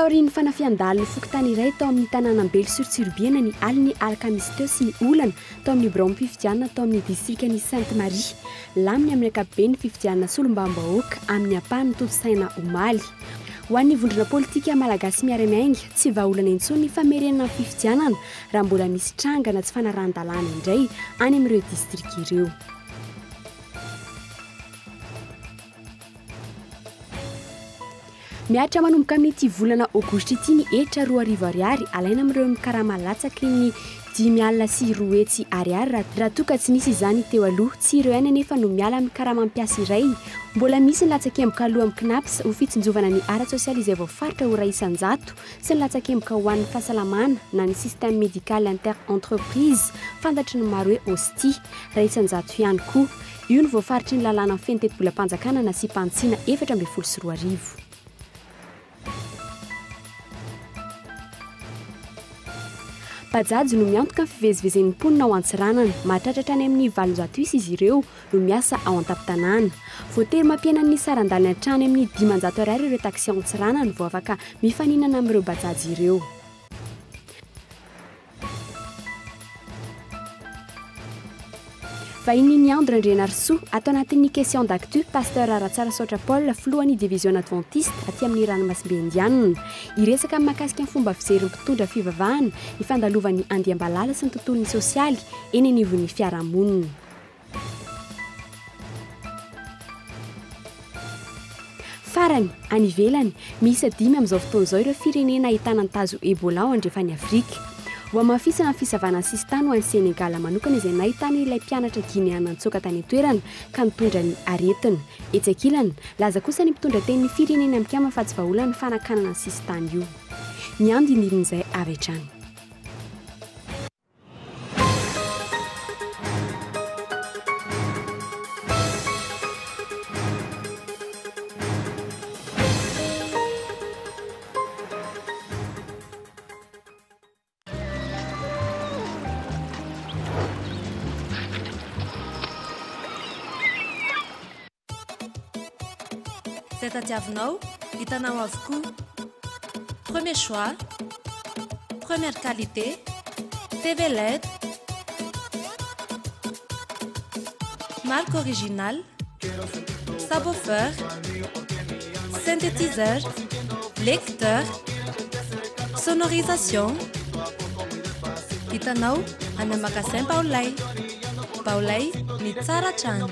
Taorian'ny fanafihan-dahalo ny fokontany iray tao amin'ny tanànan'i Belo sur Tsiribihina ny alin'ny alakamisy teo sy ny olana tao amin'ny biraom-pifidianana tao amin'ny distrikan'i Sainte Marie. Lany amin'ny ankapobeny ny fifidianana solombavambahoaka amin'ny ampahany notontosaina omaly. Ho an'ny vondrona politika Malagasy Miara-Miainga, tsy vahaolana intsony ny famerenana ny fifidianana raha mbola misy trangana tsy fanarahan-dalàna indray any amin'ireo distrika ireo. Mihatra manomboka amin'ity volana aogositra ity ny hetra 2000 ariary alaina amin'ireo mikarama latsaky ny 250 ariary raha toa ka tsy nisy izany teo aloha. Tsy ireo ihany anefa no miala amin'ny karama mpiasa iray. Mbola misy ny latsakemboka aloa amin'ny Cnaps ho fitsinjovana ny ara-tsosialy izay voafaritra ho 1% sy ny latsakemboka ho an'ny fahasalamana na ny Système Médical Inter-Entreprise fantatry ny maro hoe OSTIE, 1% ihany koa. Io no voafaritry ny lalàna mifehy ny tetibolam-panjakana nasiam-panitsiana 2014. Bajaj no miantoka ny fivezivezen'ny mponina ao Antsiranana. Mahatratra hatrany amin'ny 800 isa izy ireo no miasa ao an-tampon-tanàna. Voatery mampihena ny saran-dalana hatrany amin'ny 500 ariary ireo taxi ao Antsiranana vao afaka mifaninana amin'ireo bajaj ireo. Vahiny Ny Andro Andrianarisoa, ato anatin'ny Question d'actu, Pasteur Ratsarasaotra Paul, filohan'ny Diviziona Adventiste aty amin'ny Ranomasimbe Indianina. Hiresaka amin'ny mahakasika ny fomba fijerin'ny mpitondra fivavahana, ny fandalovan'ny andiam-balala sy ny tontolon'ny sosialy eny anivon'ny fiarahamonina. Farany, any ivelany, miisa dimy amin'izao fotoana izao ireo firenena ahitana ny tazo Ebola ao andrefan'i Afrika. Hohamafisina ny fisavana ny sisintany ho an'i Sénégal manokana izay nahitana ilay mpianatra Gineana nitsoaka tany an-toerana ka nitondra ny aretina. Etsy ankilany, nilaza kosa ny mpitondra tenin'ny Firenena Mikambana fa tsy vahaolana ny fanakanana ny sisintany io. Ny andinindin'izay avy hatrany. Izay tadiavinao, hitanao avokoa. Premier choix, première qualité, TV led, marque originale, subwoofer, synthétiseur, lecteur, sonorisation. Hitanao any amin'ny magasin Baolay. Baolay, ny tsara hatrany.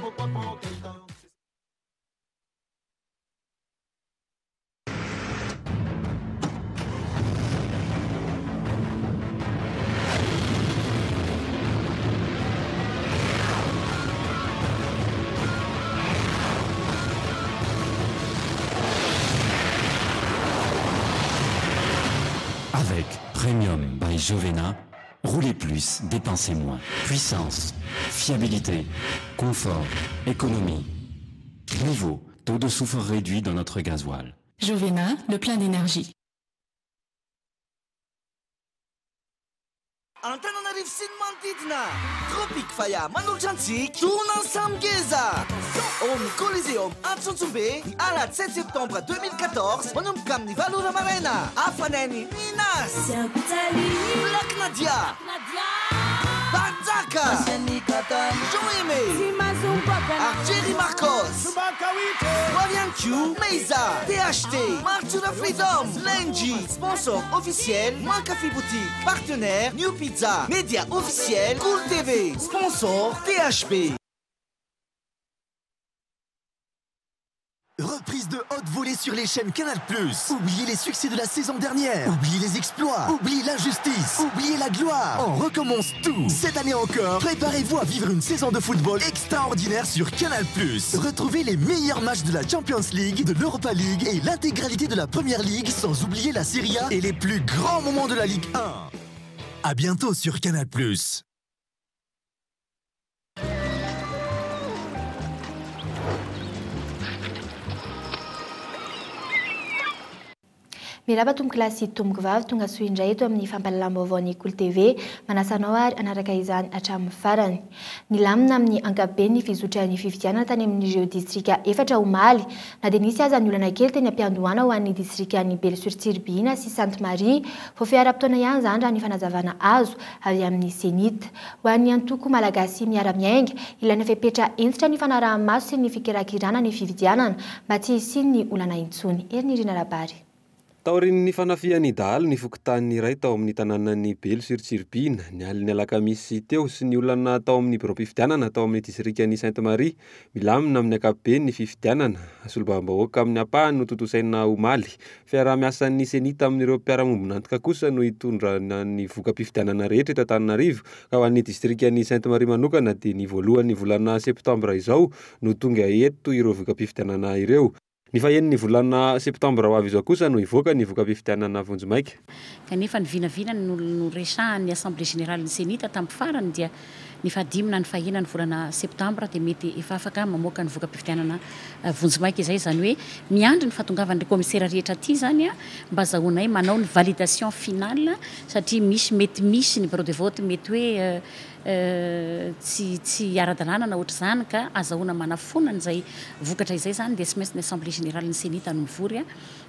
Avec Premium by Jovena, roulez plus, dépensez moins. Puissance, fiabilité, confort, économie. Niveau, taux de soufre réduit dans notre gasoil. Jovena, le plein d'énergie. Antananarivo sy ny manodidina, Tropic Faya manolotra antsika Tournant Samy Ngeza ao amin'ny Coliseum Antsonjombe ny alahady 7 septembre 2014 manomboka amin'ny valo ora maraina. Hafanain'i Minas, Black Nadia, Mpanjaka, Jean Aimé ary Jerry Marcos. Ho avy ihany koa Meiza, THT, Martura Freedom, Lenji, Sponsor officiel, Mankafy Boutique, Partenaire, New Pizza, Média officiel, Cool TV, Sponsor, THB. Reprise de haute volée sur les chaînes Canal+. Oubliez les succès de la saison dernière. Oubliez les exploits. Oubliez l'injustice. Oubliez la gloire. On recommence tout. Cette année encore, préparez-vous à vivre une saison de football extraordinaire sur Canal+. Retrouvez les meilleurs matchs de la Champions League, de l'Europa League et l'intégralité de la Première League, sans oublier la Serie A et les plus grands moments de la Ligue 1. À bientôt sur Canal+. Miarahaba tompokolahy sy tompokovavy, tonga soa indray eto amin'ny fampahalalam-baovaon'ny Kolo TV. Manasa anao ary hanaraka izany hatramin'ny farany. Nilamina amin'ny ankapobeny ny fizotran'ny fifidianana tany amin'ireo distrika efatra omaly, na dia nisy aza ny olana kely teny am-piandohana ho an'ny distrikan'i Belo sur Tsiribihina sy Sainte Marie. Voafehy ara-potoana ihany izany raha ny fanazavana azo avy amin'ny Cenit. Ho an'ny antoko Malagasy Miara-Miainga, ilaina fepetra hentitra ny fanaraha-maso sy ny fikirakirana ny fifidianana mba tsy hisian'ny olana intsony. Herinirina Rabary. Taorian'ny fanafihan'ny dahalo ny fokontany iray tao amin'ny tanànan'i Belo sur Tsiribihina ny alin'ny alakamisy teo sy ny olana tao amin'ny biraom-pifidianana tao amin'ny distrikan'i Sainte Marie, milamina amin'ny ankapobeny ny fifidianana. Solombavambahoaka amin'ny ampahany no tontosaina omaly. Fiaraha-miasan'ny Cenit amin'ireo mpiara-mombon'antoka kosa no hitondrana ny voka-pifidianana rehetra eto Antananarivo ka ho an'ny distrikan'i Sainte Marie manokana dia ny voalohan'ny volana septambra izao no tonga eto ireo voka-pifidianana ireo. Ny fahenin'ny volana septambra ho avy izao kosa no hivoaka ny voka-pifidianana vonjimaika. Kanefa ny vinavina noresahan'ny Assemblée Générale ny Cenit tamin'ny farany dia ny fahadimy na ny fahenina ny volana septambra dia mety efa afaka mamoaka ny voka-pifidianana vonjimaika izay. Izany hoe miandry ny fahatongavan'ireo commissaire rehetra aty izany mba azahoanay manao ny validation finale satria misy mety misy ny bureau de vote mety hoe tsy tsy ara-dalàna na ohatr'izany ka azahoana manafoana an'izay vokatra izay izany dia tsy maintsy ny assemblée générale ny Cenit no mivory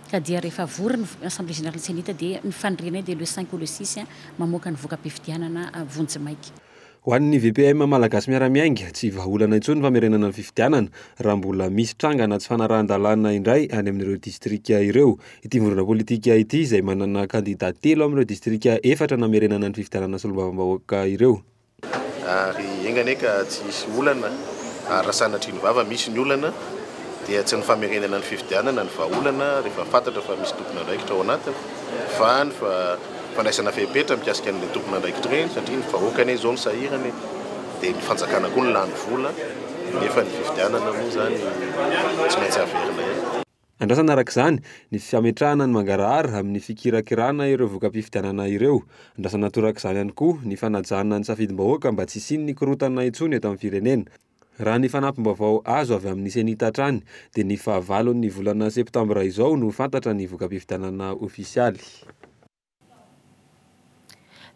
ka dia rehefa vory ny assemblée générale ny Cenit dia ny fanirianay dia le 5 ou le 6 mamoaka ny voka-pifidianana vonjimaika. Ho an'ny VPM Malagasy Miara-Miainga, tsy vahaolana intsony ny famerenana ny fifidianana raha mbola misy trangana tsy fanarahan-dalàna indray any amin'ireo distrika ireo. Ity vondrona politika ity izay manana kandida 3 amin'ireo distrika 4 namerenana ny fifidianana solombavambahoaka ireo. Ary enga anie ka tsy hisy olana, ary raha sanatria ny vava misy ny olana dia tsy ny famerenana ny fifidianana ny vahaolana rehefa fantatra fa misy tompon'andraikitra ao anatiny fa ny fandraisana fepetra mikasika an'ilay tompon'andraikitra ireny satria ny vahoaka anie izao no sahirana e, dia ny fanjakana koa no lany vola nefa ny fifidianana moa izany tsy maintsy averina ihany. Andrasana araka izany ny fametrahana ny mangarahara amin'ny fikirakirana ireo voka-pifidianana ireo. Andrasana torak'izany ihany koa ny fanajana ny safidim-bahoaka mba tsy hisian'ny korontana intsony eto amin'ny firenena. Raha ny fanampim-baovao azo avy amin'ny Cenit hatrany dia ny fahavalon'ny volana septambra izao no fantatra ny voka-pifidianana ofisialy.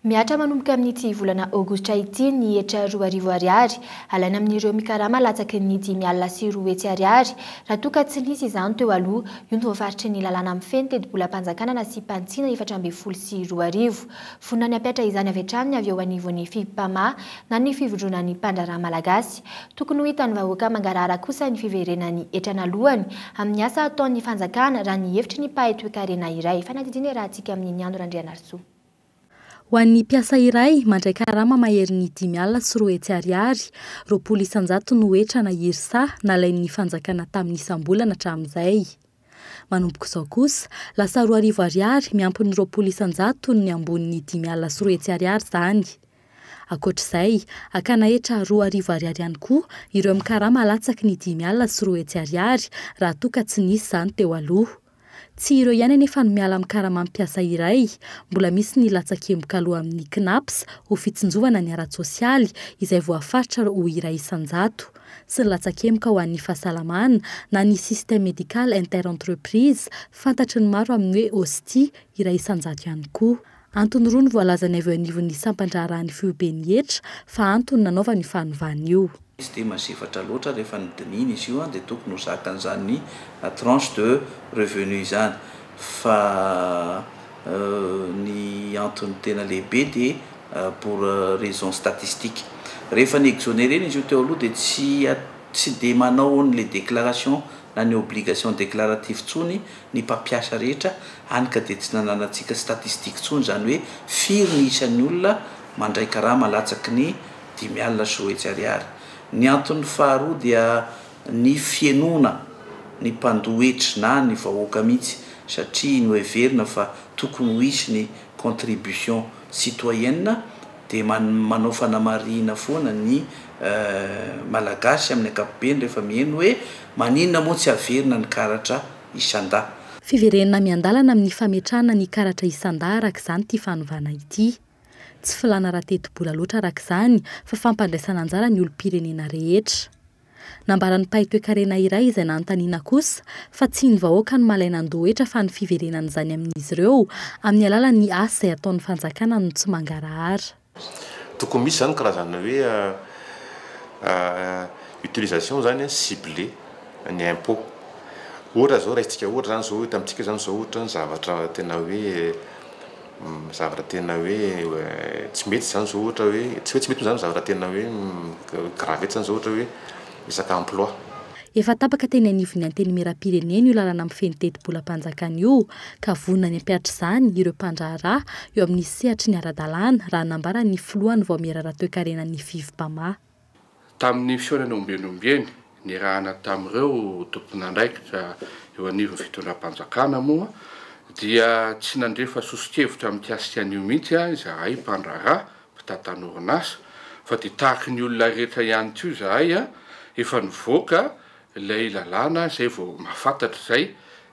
Mihatra manomboka amin'ity volana aogositra ity ny hetra 2000 ariary alaina amin'ireo mikarama latsaky ny 250 ariary raha toa ka tsy nisy izany teo aloha. Io no voafaritry ny lalàna mifehy ny tetibolam-panjakana nasiam-panitsiana 2014. Vonona ny hampiatra izany avy hatrany ny avy eo anivon'ny FIPAMA na ny fivondronan'ny mpandraharaha malagasy. Tokony ho hitan'ny vahoaka mangarahara kosa ny fiverenan'ny hetra nalohany amin'ny asa ataon'ny fanjakana raha ny hevitry ny mpahay toekarena iray. Fanadihadiana iarahantsika amin'ny Niandro Randrianarisoa. Ho an'ny mpiasa iray mandray karama maherin'ny 250 ariary, 20% no hetra na IRSA nalain'ny fanjakana tamin'ny isam-bolana hatramin'izay. Manomboka izao kosa, lasa 2000 ariary miampy ny 20% ny ambonin'ny 250 ariary izany. Ankoatr'izay, hakana hetra 2000 ariary ihany koa ireo mikarama latsaky ny 250 ariary raha toa ka tsy nisy izany teo aloha. Tsy ireo ihany anefa no miala amin'ny karaman'ny mpiasa iray, mbola misy ny latsakemboka aloha amin'ny CNAPS ho fitsinjovana ny ara-tsosialy izay voafaritra ho 1% sy ny latsakemboka ho an'ny fahasalamana na ny système médical inter-entreprise fantatry ny maro amin'ny hoe OSTI 1% ihany koa. Antony roa no voalazany avy eo anivon'ny sampan-draharahan'ny foiben'ny hetra fa antony nanaovany io fanovana io. Tsy dia mazefatra loatra rehefa nodinihina izy io dia tokony ho zakan'izany tranche de revenu izany fa ny antony tena lehibe dia pour raison statistique. Rehefa ny exonéré izy io teo aloha dia tsy dia manao ny déclaration na ny obligation déclarative intsony ny mpampiasa rehetra, hany ka dia tsy nananantsika statistique intsony izany hoe firy ny isan'ny olona mandray karama latsaky ny 250 ariary. Ny antony faharoa dia ny fihenona ny mpandoa hetra na ny vahoaka mihitsy satria noheverina fa tokony ho hisy ny contribution citoyenne dia manao fanamarihina foana ny malagasy amin'ny ankapobeny rehefa miheno hoe maninona moa tsy averina ny karatra isan-dahy. Fiverenana miandalana amin'ny fametrahana ny karatra isan-dahy araka izany ity fanovana ity. Tsy filàna raha tetibola loatra araka izany fa fampandraisana anjara ny olom-pirenena rehetra. Nambaran'ny mpahay toekarena iray izay nanontaniana kosa fa tsy ny vahoaka no malaina handoa hetra fa ny fiverenan'izany amin'izy ireo amin'ny alalan'ny asa izay ataon'ny fanjakana no tsy mangarahara. Tokony misy izany karazana hoe utilisation izany ciblée ny impôt. Ohatra izao raisintsika ohatra izany izao eto amintsika izany izao ohatra ny zavatra tena hoe zavatra tena hoe tsy mety izany izao ohatra hoe tsy hoe tsy mety moa izany zavatra tena hoe grave eto izany izao ohatra hoe resaka emploi. Efa tapaka teny anivon'ny Antenimierampirenena io lalana mifehy ny tetibolam-panjakana io ka vonona ny hampihatra izany ireo mpandraharaha eo amin'ny sehatry ny ara-dalàna raha nambaran'ny filohan'ny vaomiera ara-toekarenan'ny Fivmpama. Tamin'ny fihaonana ombieny ombieny niarahana tamin'ireo tompon'andraikitra eo anivon'ny fitondram-panjakana moa dia tsy nandrefa soso-kevitra mikasika an'io mihitsy izahay mpandraharaha mpitantana orinasa fa dia tahaky ny olona rehetra ihany koa izahay efa nivoaka ilay lalàna izay vao mahafantatra izay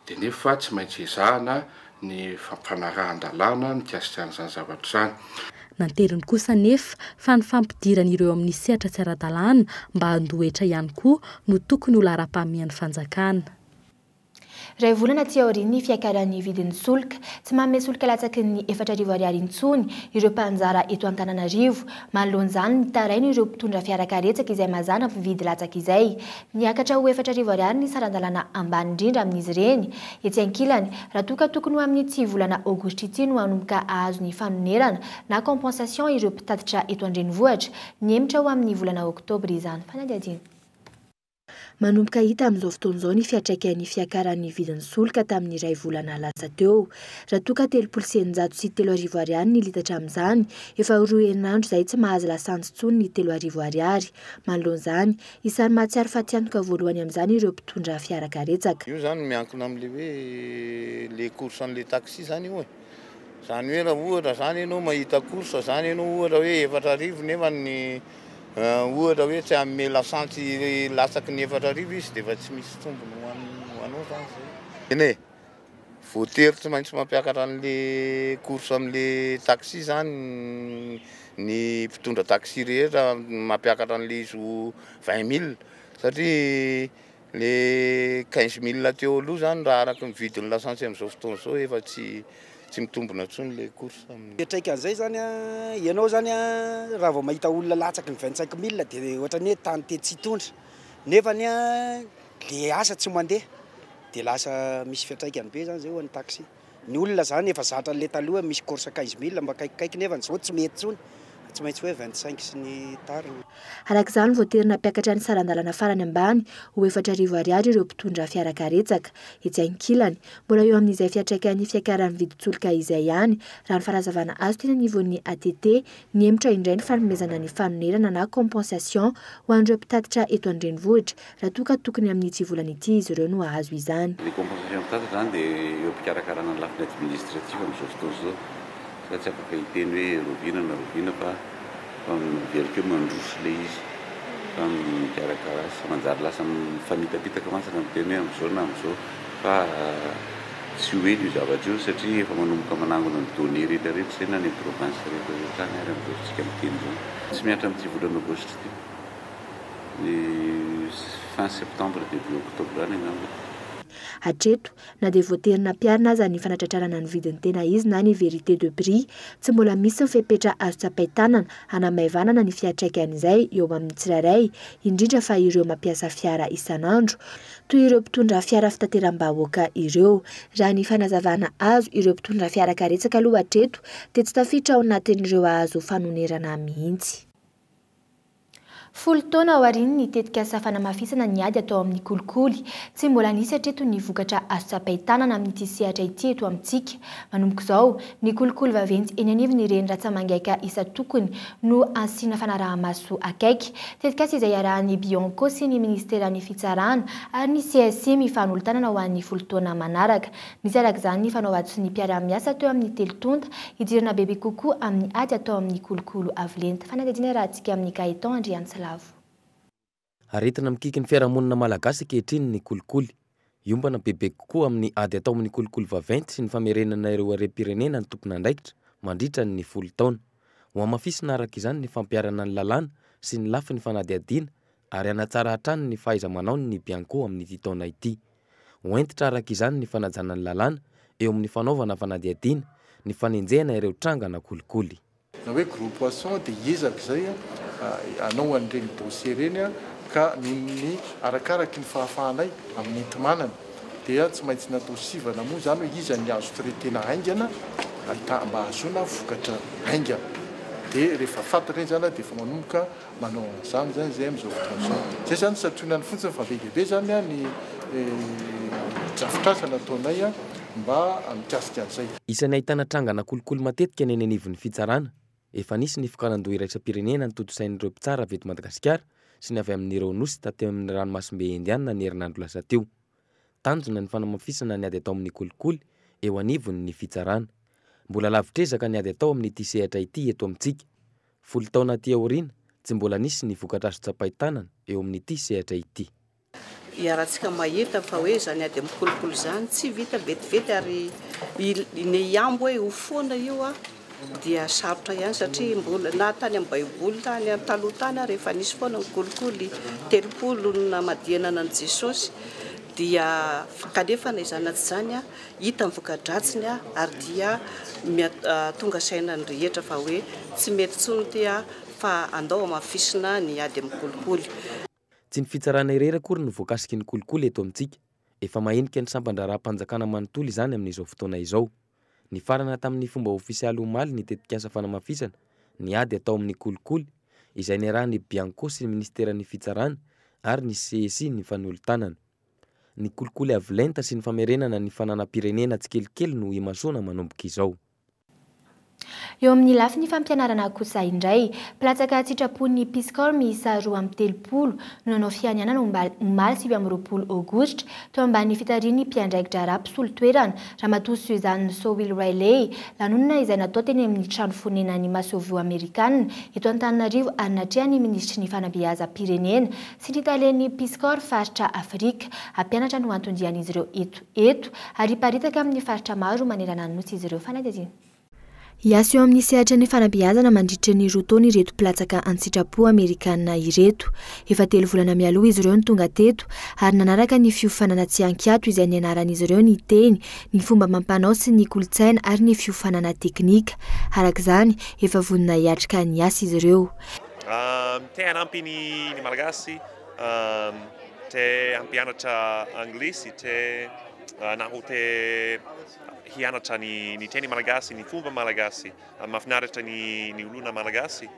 dia nefa tsy maintsy ezahana ny fampanarahan-dalàna mikasika an'izany zavatra izany. Nanteriny kosa anefa fa ny fampidirana ireo amin'ny sehatra tsy ara-dalàna mba handoa hetra ihany koa no tokony ho laharam-pahamehan'ny fanjakana. Iray volana aty aorian'ny fiakaran'ny vidin'ny solika, tsy manome solika latsaky ny 4000 ariary intsony ireo mpanjara eto Antananarivo. Manoloana izany, mitaraina ireo mpitondra fiara karetsaka izay mazàna mpividy latsaka izay. Niakatra ho 4000 ariary ny saran-dalàna ambany indrindra amin'izy ireny. Etsy ankilany, raha toa ka tokony ho amin'ity volana aogositra ity no hanomboka hahazo ny fanonerana na compensation ireo mpitatitra eto an-drenivohitra, nihemotra ho amin'ny volana oktobra izany fanadihadiana. Manomboka hita amin'izao fotoana izao ny fiantraikan'ny fiakaran'ny vidin'ny solika tamin'ny iray volana lasa teo. Raha toa ka 3630 ariary ny litatra amin'izany, efa ho roa herinandro izay tsy mahazo lasantsy intsony ny 3000 ariary. Manoloana izany, isan'ny mahatsiaro fatiantoka voalohany amin'izany ireo mpitondra fiara karetsaka. Io izany miankina amin'ilay hoe le course an'ilay taxi izany io e. Izany hoe raha ohatra izany ianao mahita course izany ianao ohatra hoe 4000 nefa ny Ohatra hoe tsy hanome lasantsy latsaky ny 4000 izy dia efa tsy misy tombony ho anao izany izay. Eny e, voatery tsy maintsy mampiakatra an'le course amin'le taxi izany ny mpitondra taxi rehetra mampiakatra an'le izy ho 20 mille satria Le 15 mille teo aloha zany raha araky ny vidin'ny lasantsy amin'izao fotoana izao efa tsy tsy mitombina intsony le course. Fiantraikan'izay zany a, ianao zany a raha vao mahita olona latsaky ny 25 mille dia ohatran'ny hoe tany te tsy hitondra nefany a le asa tsy mandeha dia lasa misy fiantraikany be zany zay ho an'ny taxi. Ny olona zany efa zatra an'le taloha misy course 15 mille mba akaikikaiky nefa zao tsy mety intsony, tsy maintsy hoe 25 sy ny tariny. Araka izany, voatery nampiakatra ny saran-dalana farany ambany ho 4000 ariary ireo mpitondra fiara karetsaka. Etsy ankilany, mbola eo amin'izay fiantraikan'ny fiakaran'ny vidin-tsolika izay ihany, raha ny fanazavana azo teny anivon'ny ATT, nihemotra indray ny fanomezana ny fanonerana na compensation ho an'ireo mpitatitra eto an-drenivohitra, raha toa ka tokony amin'ity volana ity izy ireo no hahazo izany. Ny compensation mpitatitra izany dia eo am-pikarakarana ny lafiny administratif amin'izao fotoana izao. Za tsy afaka hiteny hoe rovina na rovina fa fa miveriko hoe mandroso ilay izy fa mikarakara azy fa manjary lasa mifamitapitaka mantsy raha miteny hoe amin'izao na amin'izao fa tsy ho ela io zavatra io satria efa manomboka manangona ny données rehetra rehetra izay na any amin'ny province rehetra rehetra any ary amin'izao isika miteny izao. Tsy mihatra amin'ity volana aogositra ity, ny fin septembre début octobre any angamba. Hatreto, na dia voatery nampiharina aza ny fanatratrarana ny vidiny tena izy na ny vérité de prix, tsy mbola misy ny fepetra azo tsapain-tanana hanamaivanana ny fiantraikan'izay eo amin'ny tsirairay, indrindra fa ireo mampiasa fiara isan'andro, toy ireo mpitondra fiara fitateram-bahoaka ireo. Raha ny fanazavana azo, ireo mpitondra fiara karetsaka aloha hatreto dia tsy tafiditra ao anatin'ireo hahazo fanonerana mihitsy. 10 taona aorian'ny tetikasa fanamafisana ny ady atao amin'ny kolikoly, tsy mbola nisy hatreto ny vokatra azo tsapain-tanana amin'ity sehatra ity eto amintsika. Manomboka izao, ny kolikoly vaventy eny anivon'ireny ratsa-mangaika isan-tokony no asiana fanaraha-maso akaiky. Tetikasa izay iarahan'ny Bianco sy ny ministeran'ny Fitsarana ary ny CSI mifanolo-tanana ho an'ny 10 taona manaraka. Misy araka izany ny fanaovan-tsoa ny mpiara-miasa teo amin'ny telo tonta hidirana bebe kokoa amin'ny ady atao amin'ny kolokolo avo lenta. Fanadihadiana rahantsika amin'ny Gaëtan Andriantsilavo. Aretina mikiky ny fiarahamonina malagasy ankehitriny ny kolikoly. Hiompana bebe kokoa amin'ny ady atao amin'ny kolikoly vaventy sy ny famerenana ireo harem-pirenena ny tompon'andraikitra mandritra ny 10 taona. Ho hamafisina araka izany ny fampiharana ny lalàna sy ny lafiny fanadihadiana. ary hanatsara hatrany ny fahaiza-manaony ny Bianco amin'ity taona ity. Ho hentitra araka izany ny fanajana ny lalàna eo amin'ny fanaovana fanadihadiana, ny fanenjehana ireo trangana kolikoly. Na hoe gros poisson dia hiezaka izay hanao an'ireny dossier ireny ka noho ny arakaraky ny fahafahanay amin'ny enti-manana dia tsy maintsy natao sivana moa izany hoe iza ny azo traiter-na haingana mba hahazoana vokatra haingana. Dia rehefa fantatra iny izany dia efa manomboka manao an'izany izany izay amin'izao fotoana izao. Izay izany santionany fotsiny fa be dia be izany ny drafitrasa nataonay mba mikasika an'izay. Isan'ny ahitana trangana kolikoly matetika ny eny anivon'ny fitsarana. Efa nisy ny fikaonandoha iraisam-pirenena notontosain'ireo mpitsara avy eto Madagasikara sy ny avy amin'ireo nosy taty amin'ny ranomasimbe Indiana ny herinandro lasa teo. Tanjona ny fanamafisana ny ady atao amin'ny kolikoly eo anivon'ny fitsarana. Mbola lavitr'ezaka ny ady atao amin'ity sehatra ity eto amintsika. Folo taona aty aoriana, tsy mbola nisy ny vokatra azo tsapain-tanana eo amin'ity sehatra ity. Iarahantsika mahita fa hoe izany ady amin'ny kolikoly izany tsy vita vetivety ary ny hihambo hoe ho foana io dia sarotra ihany satria mbola na tany amin'ny baiboly tany taloha tany ary efa nisy foana ny kolikoly, 30 no namadihana an'i Jesosy dia kanefa na izany na tsy izany hita ny voka-dratsiny ary dia tonga saina ny rehetra fa hoe tsy mety intsony ity fa andao hamafisina ny ady amin'ny kolikoly. Tsy ny fitsarana irery akory no voakasiky ny kolikoly eto amintsika. Efa mahenika ny sampan-draharaham-panjakana manontolo izany amin'izao fotoana izao. Nifarana tamin'ny fomba ofisialy omaly ny tetikasa fanamafisana ny ady atao amin'ny kolikoly, izay niarahan'ny Bianco sy ny minisiteran'ny Fitsarana ary ny CSI nifanolo-tanana. Ny kolikoly avo lenta sy ny famerenana ny fananam-pirenena tsikelikely no imasoana manomboka izao. Eo amin'ny lafiny fampianarana kosa indray, mpilatsaka an-tsitrapon'ny Peace Corps miisa 32 no nanao fianianana omaly 29 aogositra, teo ambany fitarihan'ny mpiandraiki-draharaha mpisolo toerana, Ramatoa Susan Sowil Riley. Lanonana izay natao teny amin'ny trano fonenan'ny masoivoho amerikana eto Antananarivo ary natrehan'ny minisitry ny fanabeazam-pirenena sy ny talen'ny Peace Corps faritra Afrika. Hampianatra no anton-dian'izy ireo eto eto ary hiparitaka amin'ny faritra maro manerana ny Nosy izy ireo. Fanadihadiana. Hiasa eo amin'ny sehatry ny fanabeazana mandritra ny roa taona ireto mpilatsaka an-tsitrapo amerikana ireto. Efa telo volana mialoha izy ireo no tonga teto ary nanaraka ny fiofanana tsy an-kiato izay nianaran'izy ireo ny teny, ny fomba amam-panao sy ny kolontsaina ary ny fiofanana teknika. Araka izany, efa vonona hiatrika ny asa izy ireo. Te hanampy ny Malagasy, te hampianatra anglisy, te na ho te hianatra ny teny malagasy, ny fomba malagasy, mahafinaritra ny olona malagasy.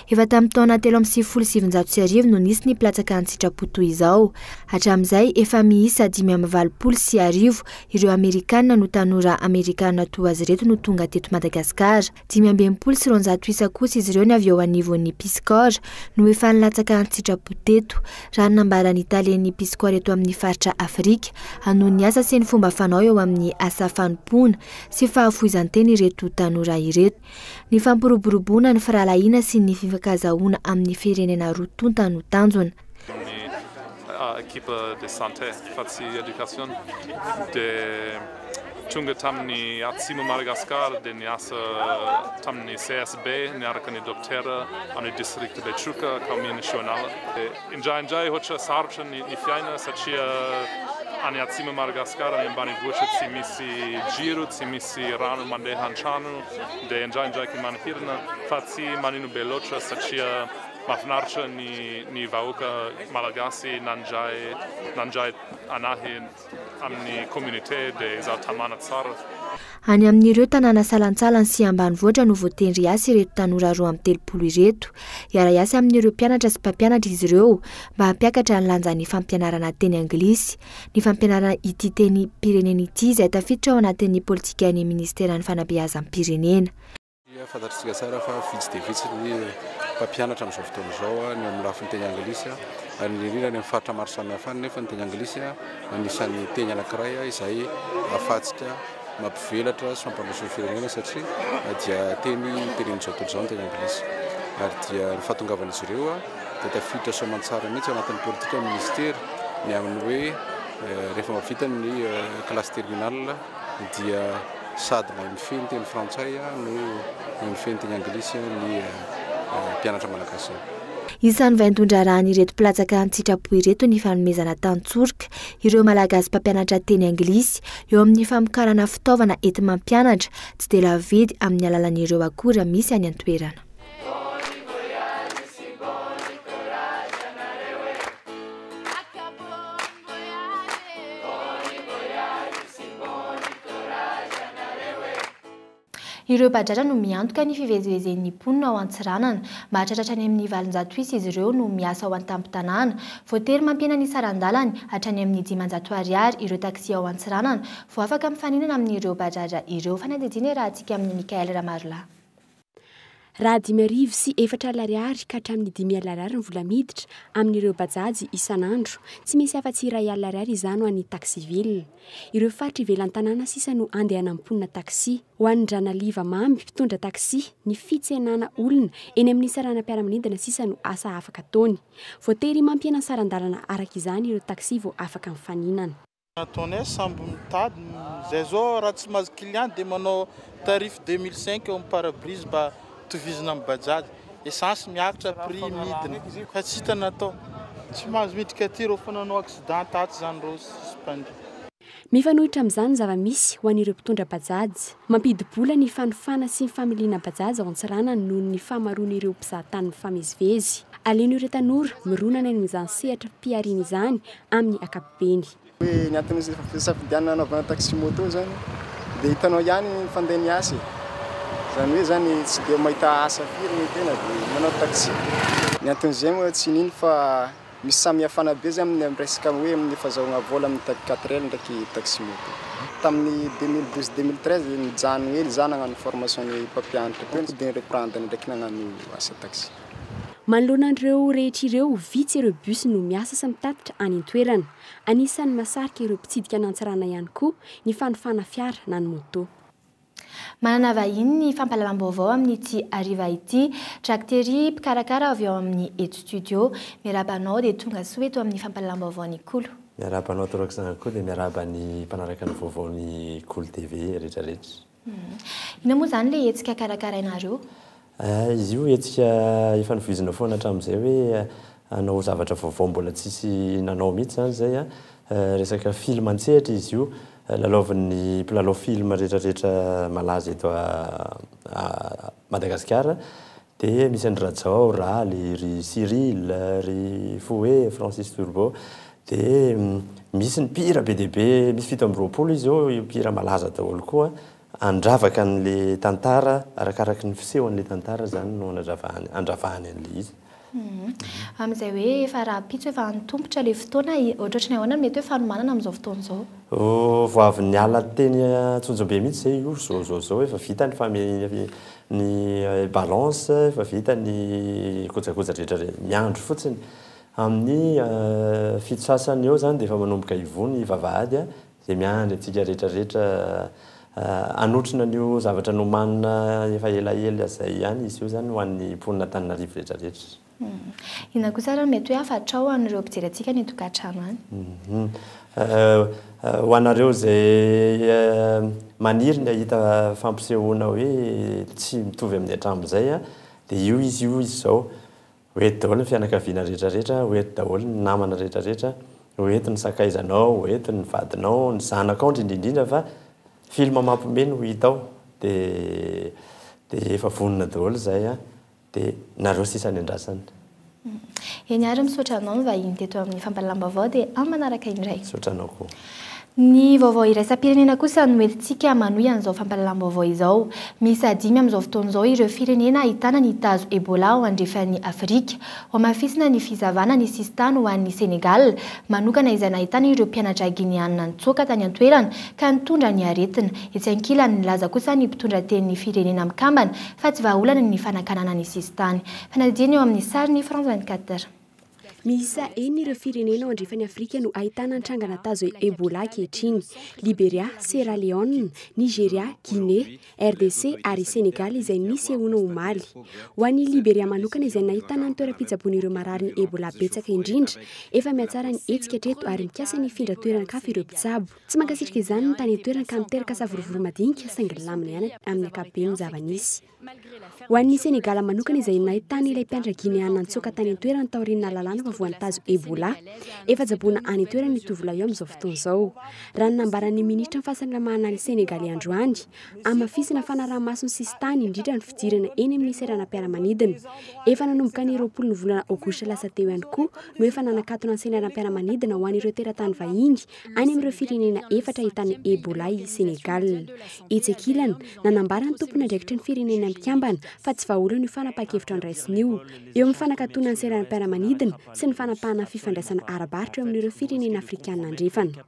Efa tamin'ny taona 1993 no nisy ny mpilatsaka an-tsitrapo toy izao. Hatramin'izay, efa miisa 1085 ireo Amerikana no tanora Amerikana toa azy ireto no tonga teto Madagasikara. 265 isa kosa izy ireo ny avy eo anivon'ny Peace Corps no efa nilatsaka an-tsitrapo teto, raha ny nambaran'ny talen'ny Peace Corps eto amin'ny faritra Afrika. Hanohy ny asa sy ny fomba fanao eo amin'ny asa fanompoana sy fahafoizan-tena ireto tanora ireto. Ny fampiroboroboana ny firahalahiana sy ny fifankazahoana amin'ny firenena roa tonta no tanjona. Ny equipe de santé fa tsy education de tonga tamin'ny atsimo Madagascar de niasa tamin'ny CSB niaraka ny dokotera amin'ny district Betroka kaominina Soanala. De indraindray ohatra sarotra ny fiaina satria any atsimo Madagascar any ambanivohitra tsy misy jiro, tsy misy rano mandeha an-trano de indraindraiky manahirana fa tsy manino be loatra satria Mahafinaritra ny ny vahoaka malagasy nandray nandray anahy amin'ny communauté de izaho tamana tsara. Any amin'ireo tanàna salantsalany sy ambanivohitra no voatendry hiasa ireto tanora 32 ireto. Hiara-hiasa amin'ireo mpianatra sy mpampianatra izy ireo mba hampiakatra ny lanjan'ny fampianarana teny anglisy. Ny fampianarana ity tenim-pirenena ity izay tafiditra ao anatin'ny politikan'ny minisiteran'ny fanabeazam-pirenena. Fantatr'isika tsara fa vitsy dia vitsy ny mpampianatra amin'izao fotoana izao ny eo amin'ny lafiny teny anglisy ary indrindra any amin'ny faritra maro samihafa any nefa ny teny anglisy anisan'ny teny anankiray izay ahafahantsika mampivelatra sy mampandroso ny firenena satria dia teny tenenin'izao tontolo izao ny teny anglisy ary dia ny fahatongavan'izy ireo dia tafiditra soamantsara mihitsy ao anatin'ny politikan'ny minisitera ny amin'ny hoe rehefa mahavita ny classe terminale dia sady mahay mifehy ny teny frantsay no mahay mifehy ny teny anglisy ny mpianatra malagasy. Isan'ny vaindohan-draharahan'ireto mpilatsaka an-tsitrapo ireto ny fanomezana tantsoroka ireo Malagasy mpampianatra teny anglisy eo amin'ny famokarana fitaovana enti-mampianatra tsy dia lafo vidy amin'ny alalan'ireo akora misy any an-toerana. Ireo Bajaj no miantoka ny fivezivezen'ny mponina ao Antsiranana. Mahatratra hatrany amin'ny 800 isa izy ireo no miasa ao an-tampon-tanàna. Voatery mampihena ny saran-dalany hatrany amin'ny 500 ariary ireo taxi ao Antsiranana vao afaka mifaninana amin'ireo Bajaj ireo. Fanadihadiana iarahantsika amin'i Mickaël Ramarolahy. Raha 450 ariary ka hatramin'ny 5000 ariary ny vola miditra amin'ireo bajaj isan'andro, tsy misy afa-tsy 1000 ariary izany ho an'ny taxi ville. Ireo faritra ivelan'ny tanàna sisa no andehanan'ny mponina taxi. Ho an'i Ndranaliva Mamy, mpitondra taxi, ny fitsenana olona eny amin'ny saranam-piaramanidina sisa no asa afaka ataony. Voatery mampihena ny saran-dalana araka izany ireo taxi vao afaka mifaninana. Ataonay samby mitady, zay zao raha tsy mahazo client dia manao tarif 2005 eo amin'ny pare-brise mba tovizina amin'ny bajaj, essence miakatra prix midina fa tsy hita natao, tsy mahazo miditra aty reo fa nanao accident tato zany reo suspendu. Mifanohitra amin'izany ny zava-misy ho an'ireo mpitondra bajaj. Mampidi-bola ny fanofana sy ny familiana bajaj ao Antsiranana noho ny fahamaroan'ireo mpizahatany mifamezivezy. Aleon'ireo tanora mirona any amin'izany sehatra fihariana izany amin'ny ankapobeny. Hoe ny antony fisafidianana hanaovana taxi moto zany dia hitanao ihany ny fandeha ny asa e. Zany hoe zany tsy dia mahita asa firy ny tena dia manao taxi. Ny anton'izay moa tsy n'ino fa misy samihafana be zany amin'ny resaka hoe amin'ny fahazahoana vola amin'ny taxi quatre L ndraiky taxi moto. Tamin'ny 2012 2013 nijanona hely za nagnano formation ny mpampianatra teo dia ni-reprendre ndraiky nagnano asa taxi. Manoloana an'ireo rehetra ireo, vitsy ireo bus no miasa sy mitatitra any an-toerana. Anisan'ny mahasarika ireo mpitsidika an'Antsiranana ihany koa ny fanofana fiara na ny moto. Manana vahiny ny fampahalalam-baovao amin'ity hariva ity. Jacques Thierry, mpikarakara avy ao amin'ny Eto Studio. Miarahaba anao dia tonga soa eto amin'ny fampahalalam-baovaon'ny Kolo. Miarahaba anao torak'izany koa dia miarahaba ny mpanaraka ny vaovaon'ny Kolo TV rehetrarehetra. Inona moa izany ilay hetsika karakarainareo? Izy io hetsika efa novoizina foana hatramin'izay hoe hanao zavatra vaovao mbola tsisy nanao mihitsy izany izay an. Resaka film an-tsehatra izy io, lalaovin'ny mpilalao film rehetrarehetra malaza eto Madagasikara. Dia misy an-dry Rajao, Raly, ry Cyril, ry Foé, Francis Turbo. Dia misy ny mpihira be dia be, misy 27 izy eo, mpihira malaza daholo koa. Handravaka an'ilay tantara, arakaraky ny fisehon'ilay tantara izany no anadravahany, andravahany an'ilay izy. Amin'izay hoe efa rahampitso efa antomotra ilay fotoana, ohatrohatry ny ahoana no mety hoe fanomanana amin'izao fotoana izao? Vao avy niala teny Antsonjombe mihitsy izay io zao zao zao, efa vita ny fame ny balance, efa vita ny kojakoja rehetra rehetra, miandry fotsiny. Amin'ny fito sasany eo izany dia efa manomboka hivoha ny vavahady Izay miandry antsika rehetra rehetra hanotrona an'io zavatra nomanina efa elaela izay ihany izy io izany ho an'ny mponin'Antananarivo rehetra rehetra. Inona kosa ary no mety hoe hafatrao ho an'ireo mpijery antsika any an-tokantrano any? Ho anareo izay maniry ny hahita fampisehoana hoe tsy mitovy amin'ny hatramin'izay dia io izy io izy izao. Ho eto daholo ny fianakaviana rehetra rehetra, ho eto daholo ny namana rehetra rehetra, ho eto ny sakaizanao, ho eto ny vadinao, ny zanakao indrindra indrindra fa film mampiomehy no hita ao dia dia efa vonona daholo izay an, dia nareo sisa ny andrasana. Eny ary misaotra anao nivahiny teto amin'ny fampahalalam-baovao dia amin'ny manaraka indray. Misaotra anao koa. Ny vaovao iraisam-pirenena kosa no entintsika manohy an'izao fampahalalam-baovao izao. Miisa dimy amin'izao fotoana izao ireo firenena ahitana ny tazo Ebola ao andrefan'i Afrika. Hohamafisina ny fisavana ny sisintany ho an'i Sénégal manokana izay nahitana ireo mpianatra Gineanina nitsoaka tany an-toerana ka nitondra ny aretina. Etsy ankilany, nilaza kosa ny mpitondra tenin'ny Firenena Mikambana fa tsy vahaolana ny fanakanana ny sisintany. Fanadihadiana eo amin'ny sarin'ny France 24. Miisa enina ireo firenena ao andrefan'i Afrika no ahitana ny trangana tazo Ebola ankehitriny, Liberia, Sierra Leone, Nigeria, Guinée, RDC ary Senegal izay nisehoana omaly. Ho an'i Liberia manokana izay nahitana ny toeram-pitsaboana ireo mararin'ny Ebola betsaka indrindra, efa mihatsara ny hetsika hatreto ary mikasa ny hifindra toeran-kafa ireo mpitsabo. Tsy mankasitraka izany ny tany an-toerana ka miteraka savorovoro madinika saingy lamina ihany amin'ny ankapobeny ny zava-nisy. Ho an'i Senegal manokana izay nahitana ilay mpianatra Gineana nitsoaka tany an-toerana taorian'ny nahalalana fa voan'ny tazo Ebola. Efa tsaboina any an-toerana io tovolahy io amin'izao fotoana izao. Raha ny nambaran'ny minisitry ny fahasalamana any Senegaly androany, hamafisina fanaraha-maso ny sisintany indrindra ny fidirana eny amin'ny seranam-piaramanidina. Efa nanomboka ny 20 ny volana aogositra lasa teo ihany koa no efa nanakatona ny seranam-piaramanidina ho an'ireo teratany vahiny any amin'ireo firenena efatra ahitana Ebola i Sénégal. Etsy ankilany, nanambara ny tompon'andraikitry ny Firenena Mikambana fa tsy vahaolana io fanapahan-kevitra noraisina io, eo amin'ny fanakatonana ny seranam-piaramanidina sy ny fanapahana ny fifandraisana ara-barotra eo amin'ireo firenena afrikanina andrefana.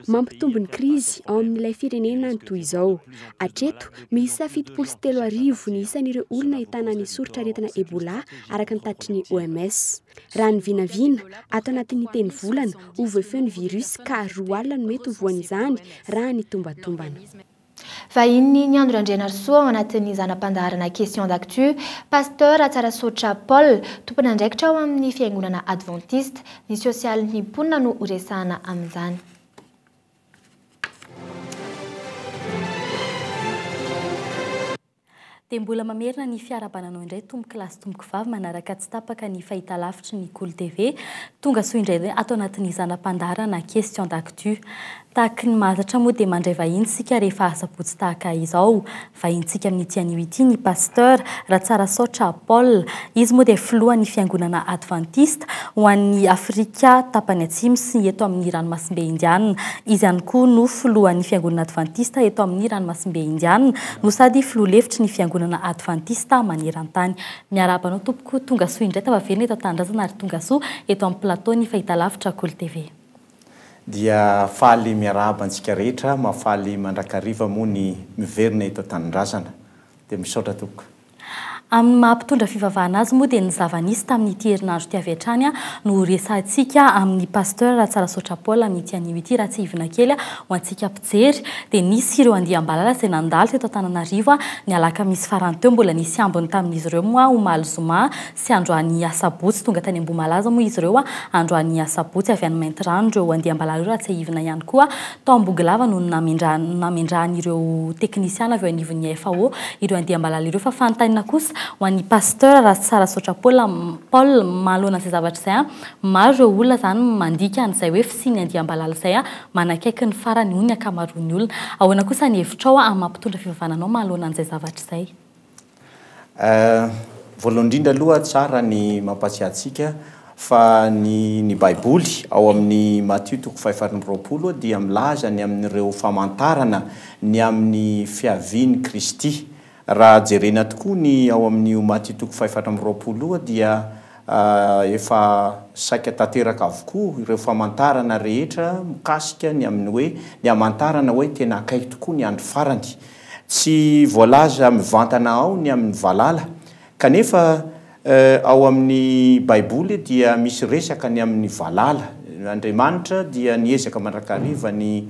Mampitombo ny krizy ao amin'ilay firenena ny toy izao. Hatreto, miisa 3070 ny isan'ireo olona ahitana ny soritr'aretina Ebola, araka ny tatitry ny OMS. Raha ny vinavina, ato anatin'ny telo volana, ho voafehy ny virus ka 20 no mety ho voan'izany raha ny tombatombana. Vahiny ny Andro Randrianarisoa ao anatin'ny zana-pandaharana Question d'actu, Pasteur Ratsarasotra Paul, tompon'andraikitra ao amin'ny fiangonana Adventiste. Ny sosialin'ny mponina no horesahana amin'izany. Dia mbola mamerina ny fiarahabana anao indray tompoko lahy sy tompoko vavy manaraka tsy tapaka ny fahitalavitry ny Kolo TV. Tonga soa indray ato anatin'ny zana-pandaharana Question d'actu. Tahaky ny mahazatra moa dia mandray vahiny isika rehefa asabotsy tahaka izao. Vahinintsika amin'ity anio ity ny Pasteur Ratsarasaotra Paul. Izy moa dia filohan'ny fiangonana Advantista ho an'ny Afrika tapany atsimo sy eto amin'ny ranomasimbe Indiana. Izy ihany koa no filohan'ny fiangonana Advantista eto amin'ny ranomasimbe Indiana. no sady filoha lefitry ny Fiangonana Advantista maneran-tany. Miarahaba anao tompoko, tonga soa indray tafaverina eto an-tanindrazana ary tonga soa eto amin'ny plateau ny fahitalavitra Kolo TV. Dia faly miarahaba antsika rehetra, mahafaly mandrakariva moa ny miverina eto an-tanindrazana. Dia misaotra tompoko. Amin'ny maha mpitondra fivavahana azy moa dia ny zava-nisy tamin'ity herinandro ity avy hatrany no horesahintsika amin'ny Pasteur Ratsarasaotra Paul amin'ity anio ity. Raha tsiahivina kely ho antsika mpijery dia nisy ireo andiam-balala izay nandalo teto Antananarivo ny alakamisy farany teo. Mbola nisy ambiny tamin'izy ireo moa omaly zoma sy androany asabotsy. Tonga tany Ambohimalaza moa izy ireo androany asabotsy avy any Maintirano ireo andiam-balala ireo raha tsiahivina ihany koa. Tao Ambogilava no namendrahan'ireo teknisiana avy eo anivon'ny FAO ireo andiam-balala ireo. Fa fanontaniana kosa ho an'i Pasteur Ratsarasaotra Paul, Paul, manoloana an'izay zavatra izay, maro ireo olona izany mandika an'izay hoe fisian'ny andiam-balala izay manakaiky ny farany hoy ny ankamaroan'ny olona. Ahoana kosa ny hevitrao amin'ny maha mpitondra fivavahana anao manoloana an'izay zavatra izay? Voalohany indrindra aloha tsara ny mampahatsiahy antsika fa ny ny Baiboly ao amin'ny Matio toko faha-24 dia milaza ny amin'ireo famantarana ny amin'ny fiavian'i Kristy. Raha jerena tokoa ny ao amin'io Matio toko faha-24 io dia efa saika tanteraka avokoa ireo famantarana rehetra mikasika ny amin'ny hoe ny hamantarana hoe tena akaiky tokoa ny andro farany. Tsy voalaza mivantana ao ny amin'ny valala, kanefa ao amin'ny Baiboly dia misy resaka ny amin'ny valala. Andriamanitra dia niezaka mandrakariva ny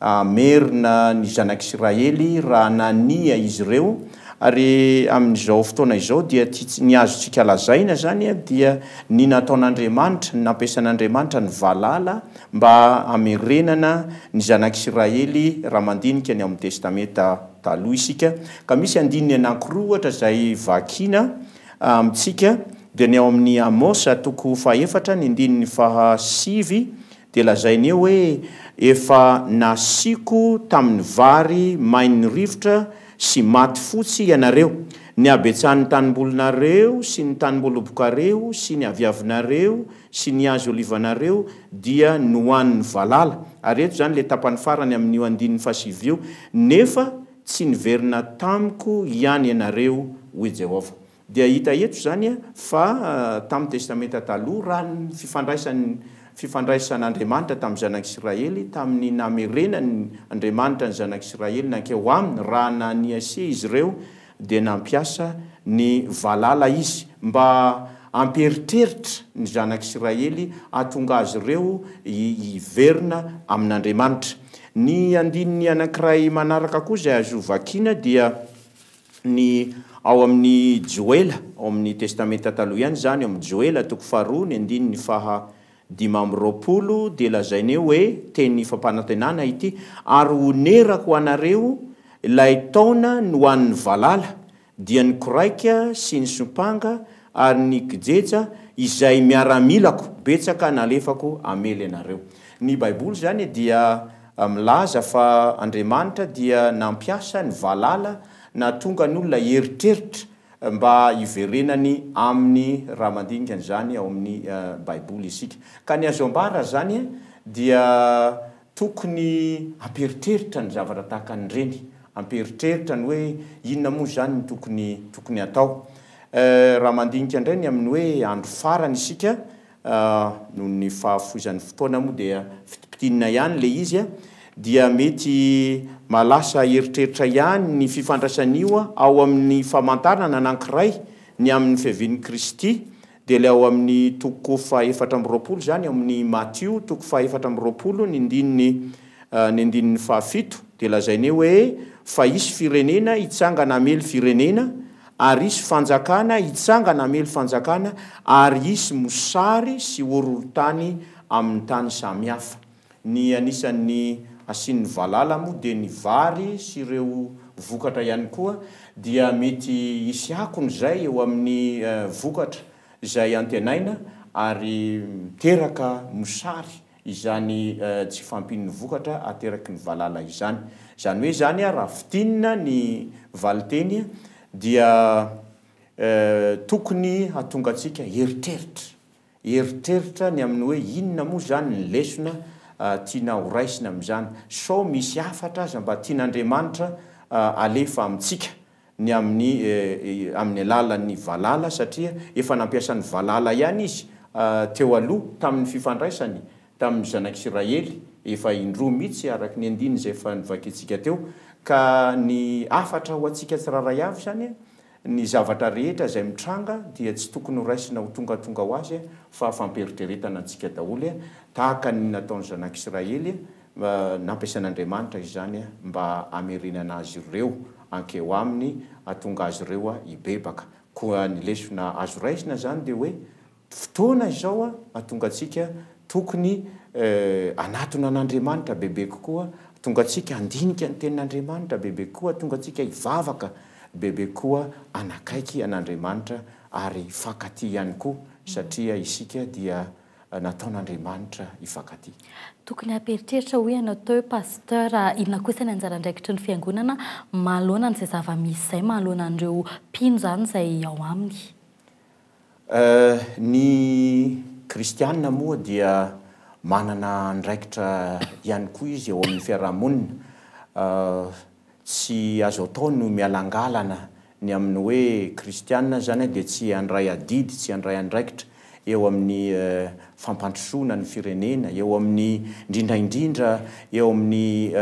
hamerina ny zanak'Isiraely raha nania izy ireo, ary amin'izao fotoana izao dia ny azontsika lazaina izany dia ny nataon'Andriamanitra, ny nampiasan'Andriamanitra ny valala Mba hamerenana ny zanak'Isiraely raha mandinika ny ao amin'ny Testamenta Taloha isika, ka misy andininy anankiroa ohatra izay vakiana amintsika, dia ny ao amin'ny Amosa toko fahefatra ny andininy fahasivy dia lazainy eo hoe, Efa nasiako tamin'ny vary main'ny rivotra sy maty fotsy ianareo, ny habetsahan'ny tanimbolinareo sy ny tanimboalobokareo sy ny aviavinareo sy ny hazo olivanareo dia nohanin'ny valala. Ary eto izany ilay tapany farany amin'io andininy fahasivy io, Nefa tsy niverina tamiko ihany ianareo, hoy Jehovah. Dia hita eto izany fa tamin'ny Testamenta Taloha, raha ny fifandraisan'ny fifandraisan'Andriamanitra tamin'ny zanak'Isiraely, tamin'ny namerenany Andriamanitra ny zanak'Isiraely nankeo aminy raha naniasia izy ireo, dia nampiasa ny valala izy mba. hampieritreritra ny zanak'Isiraely hahatonga azy ireo hiverina amin'Andriamanitra. Ny andininy anankiray manaraka koa izay azo vakiana dia ny ao amin'ny Joela, ao amin'ny Testamenta Taloha ihany izany, ao amin'ny Joela toko faharoa ny andininy faha 25 dia lazainy eo hoe, teny fampanantenana ity, ary honerako ho anareo ilay taona nohanin'ny valala, dia ny koraika sy ny sompanga ary ny kijeja izay miaramilako betsaka nalefako hamely anareo. Ny Baiboly izany dia milaza fa Andriamanitra dia nampiasa ny valala nahatonga ny olona hieritreritra mba hiverenany aminy raha mandinika an'izany ao amin'ny Baiboly isika. Ka ny azo ambara izany dia Tokony hampieritreritra ny zavatra tahaka an'ireny, hampieritreritra ny hoe inona moa izany no tokony tokony hatao. Raha mandinika indray ny amin'ny hoe andro farany isika, noho ny fahafoizan'ny fotoana moa dia fitipitinina ihany ilay izy, dia mety mahalasa eritreritra ihany ny fifandraisan'io ao amin'ny famantarana anankiray ny amin'ny fiavian'i Kristy Dia ilay ao amin'ny toko faha-24 izany, ao amin'ny Matio toko faha-24 ny ndininy ny andininy fahafito, dia lazainy eo hoe, Fa hisy firenena hitsangana hamely firenena, ary hisy fanjakana hitsangana hamely fanjakana, ary hisy mosary sy horohorontany amin'ny tany samihafa. Ny anisan'ny asian'ny valala moa dia ny vary sy ireo vokatra ihany koa dia mety hisy akony izay eo amin'ny vokatra izay antenaina ary miteraka mosary izany tsy fahampian'ny vokatra ateraky ny valala izany. Izany hoe izany raha fintinina ny valinteny dia tokony hahatonga antsika hieritreritra Eritreritra ny amin'ny hoe inona moa izany ny lesona tiana ho raisina amin'izany. Sao misy hafatra aza mba tian'Andriamanitra alefa amintsika ny amin'ny amin'ny alalan'ny valala satria efa nampiasa ny valala ihany izy teo aloha tamin'ny fifandraisany tamin'ny zanak'Isiraely efa indroa mihitsy araka ny andininy izay efa novakintsika teo. Ka ny hafatra ho antsika tsirairay avy izany Ny zavatra rehetra izay mitranga dia tsy tokony ho raisina ho tongatonga ho azy fa fampieritreretana antsika daholo tahaka ny nataon'ny zanak'Israely nampiasain'Andriamanitra izany mba hamerenana azy ireo hankeo aminy hahatonga azy ireo hibebaka. Koa ny lesona azo raisina izany dia hoe Fotoana izao hahatonga antsika tokony hanatona an'Andriamanitra bebe kokoa, hahatonga antsika handinika ny Tenin'Andriamanitra bebe kokoa, hahatonga antsika hivavaka bebe kokoa, hanakaiky an'Andriamanitra ary hifankatia ihany koa satria isika dia nataon'Andriamanitra hifankatia. Tokony hampieritreritra hoy ianao teo Pasteur, inona kosa ny anjara andraikitry ny Fiangonana manoloana an'izay zava-misy izay, manoloana an'ireo mpino izany izay ao aminy? Ny kristiana moa dia manana andraikitra ihany koa izy eo amin'ny fiarahamonina. Tsy azo atao ny mialangalana ny amin'ny hoe kristiana izany dia tsy handray adidy, tsy handray andraikitra eo amin'ny fampandrosoana ny firenena, eo amin'ny, indrindra indrindra eo amin'ny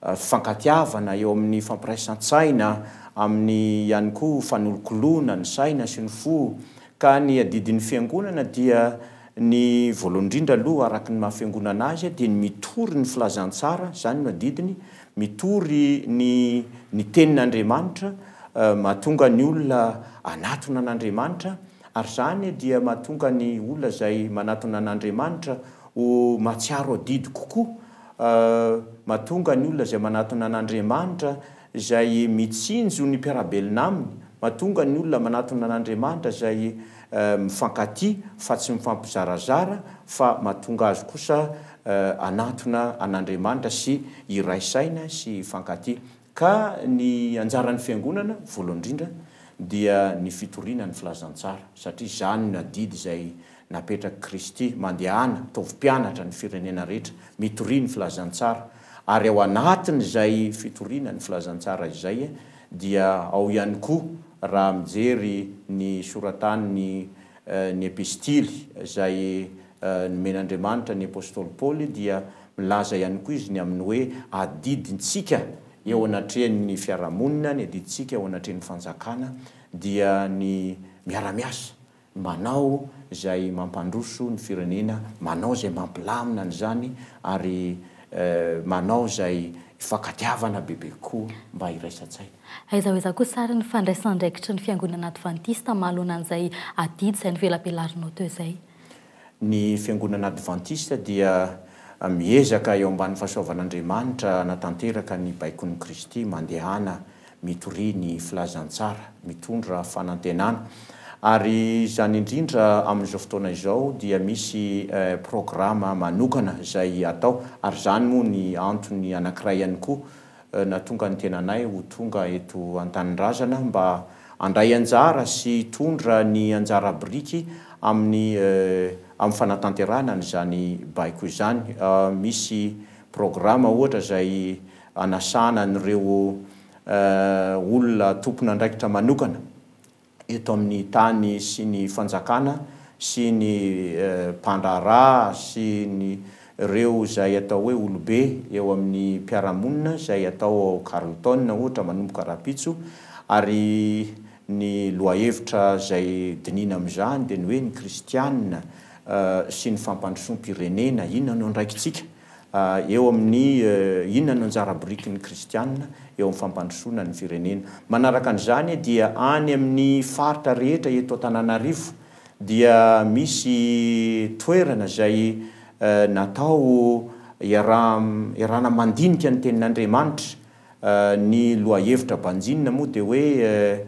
fifankatiavana, eo amin'ny fampiraisan-tsaina, amin'ny ihany koa fanolokoloana ny saina sy ny fo. Ka ny adidin'ny Fiangonana dia ny voalohany indrindra aloha araka ny maha Fiangonana azy dia ny mitory ny filazantsara, izany no adidiny, mitory ny ny tenin'Andriamanitra, mahatonga ny olona hanatona an'Andriamanitra, ary izany dia mahatonga ny olona izay manatona an'Andriamanitra ho mahatsiaro adidy kokoa Mahatonga ny olona izay manatona an'Andriamanitra, izay mitsinjo ny mpiara-belona aminy, mahatonga ny olona manatona an'Andriamanitra izay mifankatia fa tsy mifampizarazara fa mahatonga azy kosa hanatona an'Andriamanitra sy hiray saina sy hifankatia. Ka ny anjaran'ny Fiangonana, voalohany indrindra, dia ny fitoriana ny filazantsara, satria izany no adidy izay napetrak'i Kristy, Mandehana, ataovy mpianatra ny firenena rehetra, mitoria ny filazantsara. Ary ao anatin'izay fitoriana ny filazantsara izay dia ao ihany koa, raha mijery ny soratan'ny ny epistily izay nomen'Andriamanitra ny apostoly Paoly dia milaza ihany koa izy ny amin'ny hoe adidintsika eo anatrehan'ny fiarahamonina, ny adidintsika eo anatrehan'ny fanjakana dia ny miara-miasa, manao izay mampandroso ny firenena, manao izay mampilamina an'izany ary manao izay hifankatiavana bebe kokoa mba hiraisan-tsaina. Aiza ho aiza kosa ary ny fandraisan'andraikitry ny Fiangonana Advantista manoloana an'izay adidy izay novelabelarinao teo izay? Ny Fiangonana Advantista dia miezaka eo ambany fahasoavan'Andriamanitra hanatanteraka ny baikon'i Kristy, Mandehana mitoria ny filazantsara, mitondra fanantenana. Ary izany indrindra amin'izao fotoana izao dia misy programa manokana izay atao, ary izany moa ny antony anankiray ihany koa nahatonga ny tenanay ho tonga eto an-tanindrazana mba handray anjara sy hitondra ny anjara biriky amin'ny amin'ny fanatanterahana an'izany baiko izany. Misy programa ohatra izay anasana an'ireo olona tompon'andraikitra manokana eto amin'ny tany sy ny fanjakana sy ny mpandraharaha sy ny ireo izay atao hoe olobe eo amin'ny mpiara-monina izay atao ao Carlton ohatra manomboka rahampitso ary ny lohahevitra izay dinihina amin'izany dia ny hoe ny kristiana sy ny fampandrosoam-pirenena, inona no andraikitsika Eo amin'ny inona no anjara birikin'ny kristiana eo amin'ny fampandrosoana ny firenena? Manaraka an'izany dia any amin'ny faritra rehetra eto Antananarivo dia misy toerana izay natao iarahana mandinika ny tenin'Andriamanitra. Ny lohahevitra banjinina moa dia hoe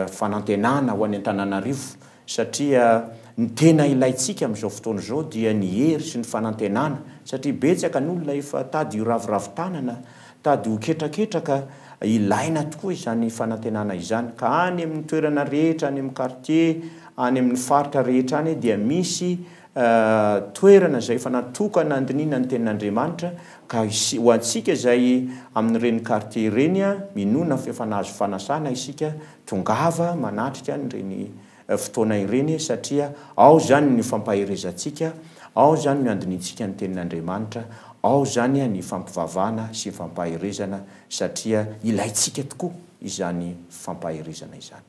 fanantenana ho any Antananarivo satria ny tena ilaintsika amin'izao fotoana izao dia ny hery sy ny fanantenana satria betsaka ny olona efa tady ho raviravy tanana, tady ho ketraketraka, ilaina tokoa izany fanantenana izany ka any amin'ny toerana rehetra, any amin'ny quartier, any amin'ny faritra rehetra any dia misy toerana izay efa natokana handinihina ny tenin'Andriamanitra ka ho antsika izay amin'ireny quartier ireny, minoana fa efa nahazo fanasana isika Tongava manatrika an'ireny fotoana ireny satria ao izany ny fampaherezantsika, ao izany no andinihintsika ny Tenin'Andriamanitra, ao izany ny fampivavahana sy ny fampaherezana satria ilaintsika tokoa izany fampaherezana izany.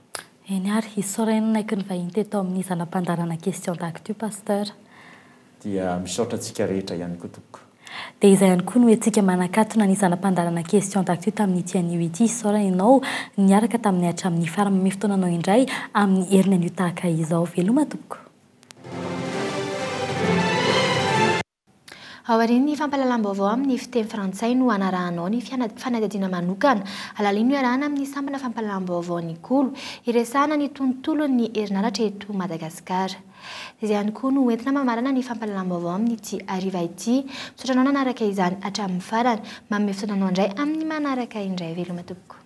Eny ary, isaorana nanaiky ny vahiny teto amin'ny zana-pandaharana Question d'actu Pasteur. Dia misaotra antsika rehetra ihany koa tompoko. Dia izay ihany koa no hetsika manakatona ny zana-pandaharana Question d'actu tamin'ity anio ity. Isaorana ianao niaraka taminay hatramin'ny farany. Manome fotoana anao indray amin'ny heriny anio tahaka izao. Veloma tompoko. Aorian'ny fampahalalam-baovao amin'ny fiteny frantsay no hanarahanao ny fanadihadiana manokana. Alalino iarahana amin'ny sampana fampahalalam-baovaon'ny Kolo, hiresahana ny tontolon'ny herinaratra eto Madagasikara. Izay ihany koa no entina mamarana ny fampahalalam-baovao amin'ity hariva ity. Misaotra anao nanaraka izany hatramin'ny farany. Manome fotoana anao indray amin'ny manaraka indray. Veloma tompoko.